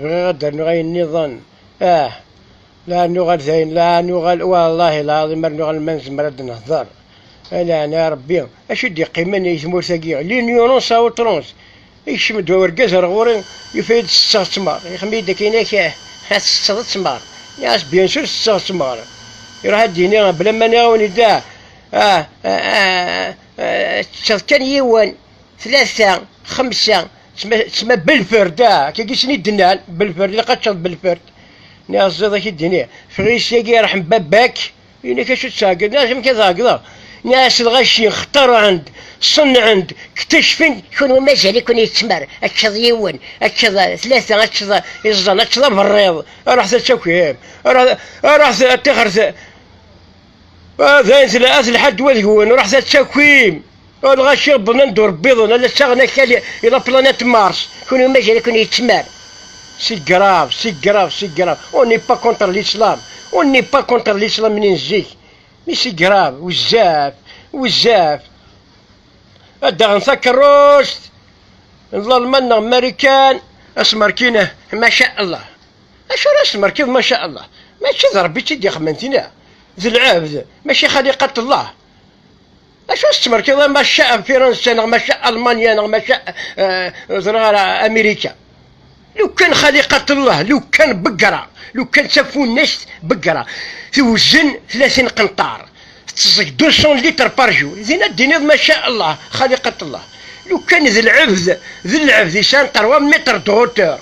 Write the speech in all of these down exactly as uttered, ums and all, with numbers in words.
Bɣiɣ ad d-rnuɣ ayen nniḍen. Ah, la nuɣal dayen, la nuɣal, wallahi lɛaḍim ar nuɣal ma nezmer ad d-nehder. Ala, ɛni a Ṛebbi, acu i d-yeqqimen i tmurt-agi? L'ignorance à outrance. Ikcem-d urgaz ar ɣur-i, yufa-yi-d setteɣ ttmer. Ixem-iyi-d akken akka, ha, tessetteḍ ttmer? Nniɣ-as, bien sûr, setteɣ ttmer. Iruḥ ad d-yini, bla ma nniɣ-awen-id, ah, ah, ah, ah, ah, teččeḍ kan yiwen, tlata, xemsa, tma, tma Belford, ah, akkagi sin i d-nnan, Belford, ilaq ad teččeḍ Belford. Nniɣ-as, ẓiḍ ak-id-ini, ffeɣ-iyi syagi, yerḥem baba-k. Ini-k acu d-tɛeggeḍ? Nniɣ-as, amek ad ɛeggḍeɣ? Nniɣ-as, lɣaci xtarɛen-d, ṣennɛen-d, ktecfen, kunwi mazal-iken yettmer, ad teččeḍ yiwen, ad teččeḍ tlata, ad teččeḍ iẓẓan, ad teččeḍ aberriḍ, ruḥet ad takim, ruḥ, ruḥet ad tixret, ah, dayen tla-, ad telḥa ddwa deg-wen, ruḥet ad takim, ah, lɣaci bnan d urbiḍen, ala ttaɣen akal i la planète Mars, kunwi mazal-iken yettmer. C'est grave, c'est grave, c'est grave. On n'est pas contre l'islam. On n'est pas contre l'islam n zik. Mais c'est grave, bezzaf, bezzaf. Ad d-aɣen takeṛṛust n Lalman neɣ Marikan, asmerkin, ma sha Allah. Acu ara smerkiḍ, ma sha Allah? Mačči d Ṛebbi i tt-id-ixemmen tina. D lɛebd, mačči xaliqat Allah. Acu s-tettmerkiḍ, ma ca Firansa neɣ ma ca Almanya neɣ ma ca, eh, ẓriɣ ara, Amirika? Lukan xaliqat Allah, lukan beggara, lukan d tafunast beggara, tewzen tlatin qenṭar, tetteẓẓeg deux cents litres par jour, din ad d-tiniḍ ma ca Allah, xaliqat Allah. Lukan d lɛebd, d lɛebd yesɛan trois mètres de hauteur,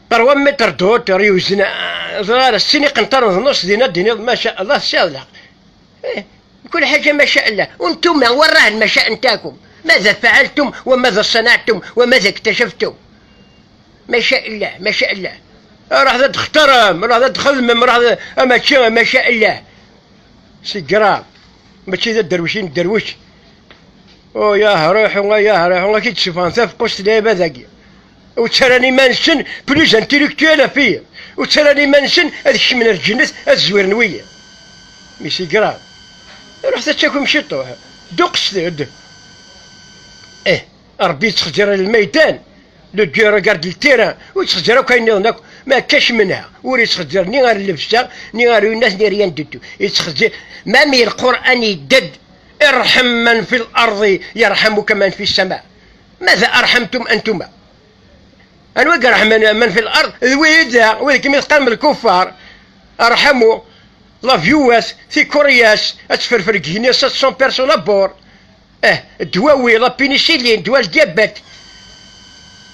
trois mètres de hauteur yewzen, eh, ẓriɣ ara, sin iqenṭaren d nus, din ad d-tiniḍ ma ca Allah, tesɛiḍ lḥeqq. إيه، كل حاجة ما شاء الله. وانتم وراها المشاء نتاعكم، ماذا فعلتم وماذا صنعتم وماذا اكتشفتم؟ ما شاء الله، ما شاء الله. راه هذا تخترم، راه هذا تخدمم، راه هذا، أما شيء ما شاء الله. C'est grave. ماشي ذا الدرويشين الدرويش. أو يا هروح، ويا هروح، وكي تشوفان ثاف قوس لعبة ذاكي. وتراني ما نسن plus intellectuel في. وتراني ما نسن هذا الشيء من الجنة، هذا الزوير نوية. Mais c'est grave. Ruḥet ad takum ciṭuḥ. Duqset-d. Eh, Ṛebbi yettxeǧǧer الميدان. Le Dieu regarde le terrain. Ur yettxeǧǧer akk ayen nniḍen akk. Ma kkac منها. Ur yettxeǧǧer ni ɣer llebsa, ni ɣer uyennat, ni rien du tout. Yettxeǧǧer. Même القرآن يدد. ارحم من في الأرض يرحمك من في السماء. ماذا أرحمتم أنتم؟ Anwa i ireḥmen من في الأرض? D wid, wid kem i teqqarem الكفار. ارحموا. La viewers, tikuriyas, ad tferfer deg igenni sept cents personnes à bord. Eh, ddwawi, la pénicilline, ddwa le diabète.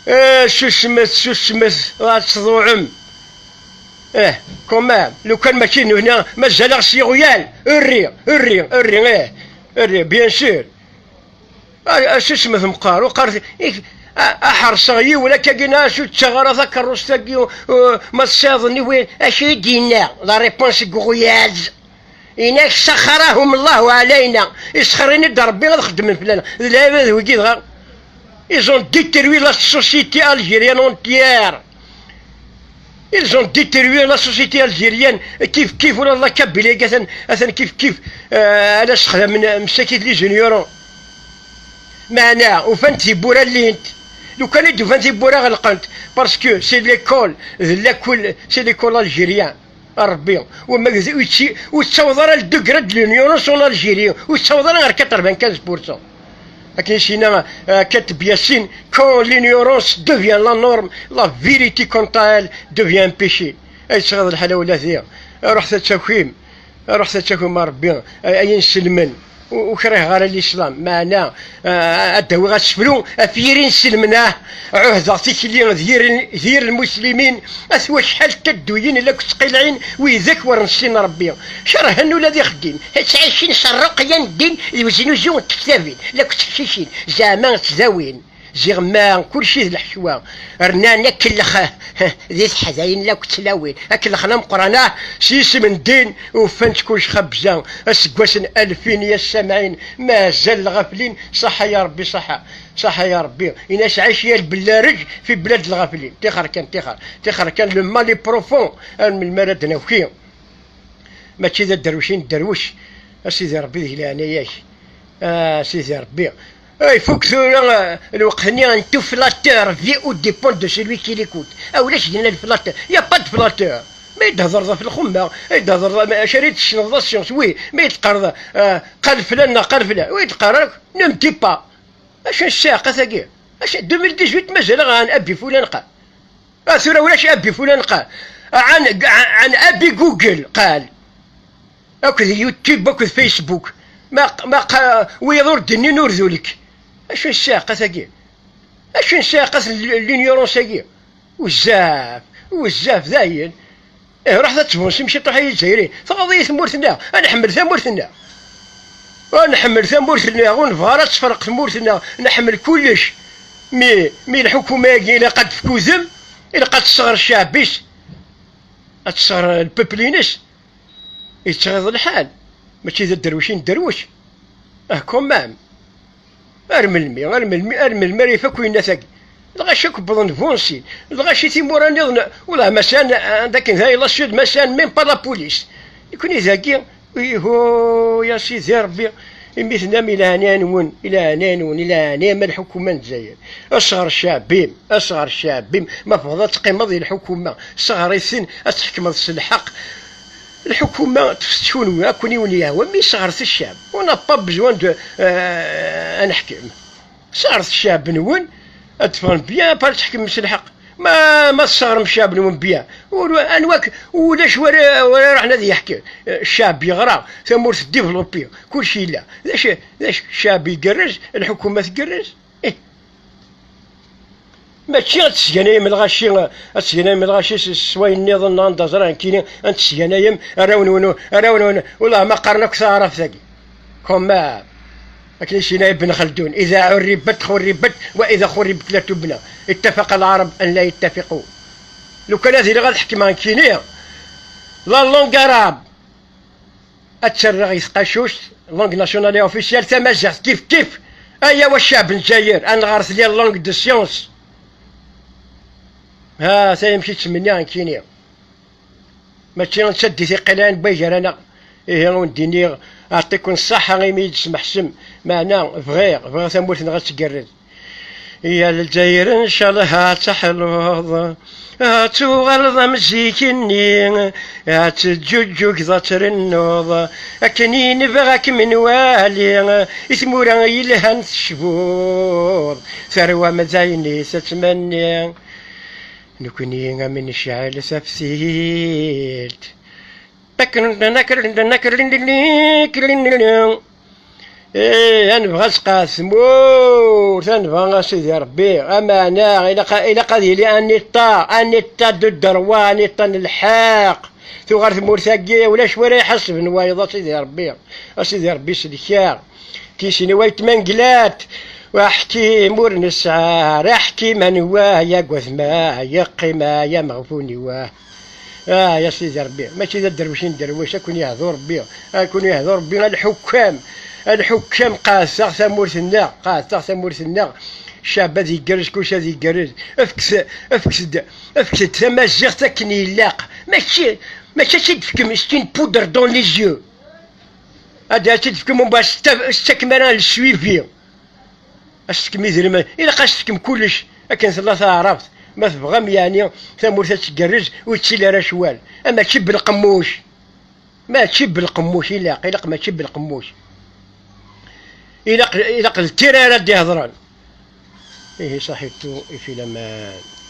Eh, susmet, susmet, ad tḍuɛem. Eh, quand même, lukan mačči d nutni, mazal-aɣ s yiɣyal. Urri, urri, urri, eh, urri, bien sûr. A, a susmet meqqar, uqar, ik-, a, a ḥerṣeɣ yiwen akkagi, neɣ acu ttaɣ ara takeṛṛust-agi, u, u, ma tesɛiḍ nniwin, acu i d-yenna? La réponse deg uɣyaz. Inak سخرهم الله علينا. Isexxer-ini-d Ṛebbi ad xeddmen fell-aneɣ. D lɛibad wigi dɣa. Ils ont détruit la société algérienne entière. Ils ont détruit la société algérienne. Kif kif ula d la Kabylie atan, atan kif kif, euh, ala sexdamen msakit les ignorants. Meɛna ufan-d tiwwura llint. Lukan i d-ufan tiwwura ɣelqent. Parce que c'est l'école, d lakul, c'est l'école algérien. A Ṛebbi, wamma d, ur yetti-, ur yettaweḍ ara le degré de l'ignorance en Algérie, ur yettaweḍ ara ɣer quatre-vingt-quinze pour cent. Akken i s-yenna, euh, Kateb Yassine, quand l'ignorance devient la norme, la vérité quant à elle devient un péché. Ay tesɛiḍ lḥala ula di, ruḥet ad takim, ruḥet ad takim a Ṛebbi, ay, ay inselmen. Ur, ur kriheɣ ara l'islam, meɛna, ah, ad d-awiɣ asefru ɣef yiri n iselmen, ah, ɛuhdeɣ tikli d yir, d yir lmuslimin, at wacḥal n tadduyin i la k-ttqilɛin widak ur nessin Ṛebbi. Kerhen ula d ixeddim, ttɛicin s ṛṛuqya n ddin d weznuzu n tektabin, la k-ttḥeccicin, zeɛma ttdawin. Ziɣ ma kulci d leḥcwa, rnan akellex di teḥdayin la k-ttlawin. Akellex n ameqqran, ah, s yisem n ddin, ufan-tt kulci xabza. Aseggas n alfin i as-samɛin, mazal lɣaflin, ṣaḥa ya Ṛebbi, ṣaḥa, ṣaḥa ya Ṛebbi. Inas ɛic ya lbellareǧ fi blad lɣaflin. Tixer kan, tixer, tixer kan, le mal est profond, ar melmi ara d-naki? Mačči d aderwic i nedderwec. A Sidi Ṛebbi, deg leɛnaya-k. A Sidi Ṛebbi. Ay, fuk tura, euh, lweqt-nni, un tout flatteur vit ou dépend de celui qui l'écoute. Ah, ulac dinna le flatteur. Y a pas de flatteur. Ma i d-hedreḍ ɣef lxemma, i d-hedreḍ, ma acu ara d-tessneḍ la science, oui, ma i d-teqqareḍ, euh, qal flan neɣ qal flan, oui, d-qqareɣ, ne me dis pas. Acu n ssiɛqa tagi? Acu, deux mille dix-huit mazal-aɣ ɛan abi fulan qal. Ah, tura ulac abi fulan qal. Ɛan, ɛan abi Google qal. Akked YouTube, akked Facebook. Ma, ma qa-, wiyaḍ ur d-nnin ur d ulek. Acu n ssiɛqa tagi? Acu n ssiɛqa l-, l'ignorance-agi? Bezzaf, bezzaf dayen. Eh, ruḥet ad tbunsem ciṭuḥ ay Izzayriyen. Tɣaḍ-iyi tmurt-nneɣ. Ad nḥemmel tamurt-nneɣ. Ad nḥemmel tamurt-nneɣ. Ur nebɣi ara ad tefreq tmurt-nneɣ. Nḥemmel kullec. Mi, mi lḥukuma-agi ilaq ad d-tefk udem, ilaq ad tesɣer cceɛb-is. Ad tesɣer lpepl-ines. Yettɣiḍ lḥal. Mačči d aderwic i nedderwec. Ah, quand même. Ar melmi, ar melmi, ar melmi ara ifak uyennat-agi? Lɣaci akk wwḍen d bunsin, lɣaci timura nniḍen, ula masan, anda akken dayen la sud, masan, même pas la police. Nekni dagi, ihu, ya Sidi Rebbi, imi tennam i leɛnaya-nwen, i leɛnaya-nwen, i leɛnaya-m a lḥukuma n Lezzayer. Asɣer ccɛeb-im, asɣer ccɛeb-im, ma tebɣiḍ ad teqqimeḍ i lḥukuma, sɣer-iten, ad tḥekmeḍ s lḥeqq. Lḥukuma tefset kunwi, ad ken-iwen yehwa, mi sɣret ccɛeb. On n'a pas besoin de, euh, ad neḥkem. Sɣret ccɛeb-nwen, ad d-ffɣen bien, après ad tḥekmem s lḥeqq. Ma, ma tesɣrem ccɛeb-nwen bien, ur, anwa k-, ulac wara, wara iruḥen ad yeḥkem. Ccɛeb yeɣra, tamurt tdivlupi, kullec yella. D acu, d acu, ccɛeb igerrez, lḥukuma tgerrez. Ih. Mačči ad tesganayem lɣaci, ad tesganayem lɣaci s, s wayen nniḍen neɣ anda ẓriɣ nekkini, ad tesganayem arraw-nwen, arraw-nwen, wellah ma qqaren akk taɛrabt-agi. Comme akken i s-yenna Ibn Khaldun, إذا عربت خربت وإذا خربت لا تبنى. اتفق العرب أن لا يتفقوا. Lukan ad iliɣ ad ḥekmeɣ nekkini, la langue arabe ad tt-rreɣ i tqacuct, langue nationale et officielle, tamaziɣt kif kif. Ayaw a ccɛeb n Lezzayer, ad nɣer tli langue de science. Ha, ta amek i ttmenniɣ nekkini. Mačči d taddit iqilɛen n way gar-aneɣ. Ihi, wen-d-iniɣ, aɛṭiken ṣṣaḥa imi i yi-d-tesmeḥsem, meɛna bɣiɣ, bɣiɣ tamurt-nneɣ ad tgerrez. Ya Lezzayer, ncallah ad teḥluḍ, ad tuɣaleḍ am zik-nni, ad teǧǧuǧǧugeḍ, ad trennuḍ, akken i nebɣa ad kem-nwali, i tmura yelhan tecbuḍ, tarwa amdayen i tettmenni. Nekni am necɛel taftilt. Ih, ad nebɣa ad tqeɛɛed tmurt, ad nebɣa a Sidi Ṛebbi, ameɛna ilaq, ilaq ad yili un état, un état de droit, un état n lḥeqq. Tuɣal tmurt-agi ulac wara iḥasben wayeḍ, a Sidi Ṛebbi, a Sidi Ṛebbi sellek-aɣ. Kisini way tmanglat, aḥkim ur nesɛi ara aḥkim, anwa yagad ma yeqqim ay ameɣbun-iw. Ah, ya Sidi Ṛebbi, mačči d aderwic i nderwic, ad ken-yehdu Ṛebbi, ad ken-yehdu Ṛebbi, a lḥukkam, a lḥukkam, qɛedseɣ tamurt-nneɣ, qɛedseɣ tamurt-nneɣ, ccɛeb ad igerrez, kullec ad igerrez, efket, efket-d, efket-d tamaziɣt akken ilaq, mačči, mačči ad tt-id-tefkem, c'est une poudre dans les yeux, ad, ad tt-id-tefkem, umbeɛd s-, s-, tettakem ara le suivi. Ad s-tefkem idrimen, ilaq ad s-tefkem kullec, akken tella taɛrabt, ma tebɣam yeɛni tamurt ad tgerrez ur yettili ara ccwal, a mačči belqemmuc, mačči belqemmuc ilaq, ilaq mačči belqemmuc, ilaq, ilaq d tira ara d-ihedren. Ihi saḥitu i fi laman.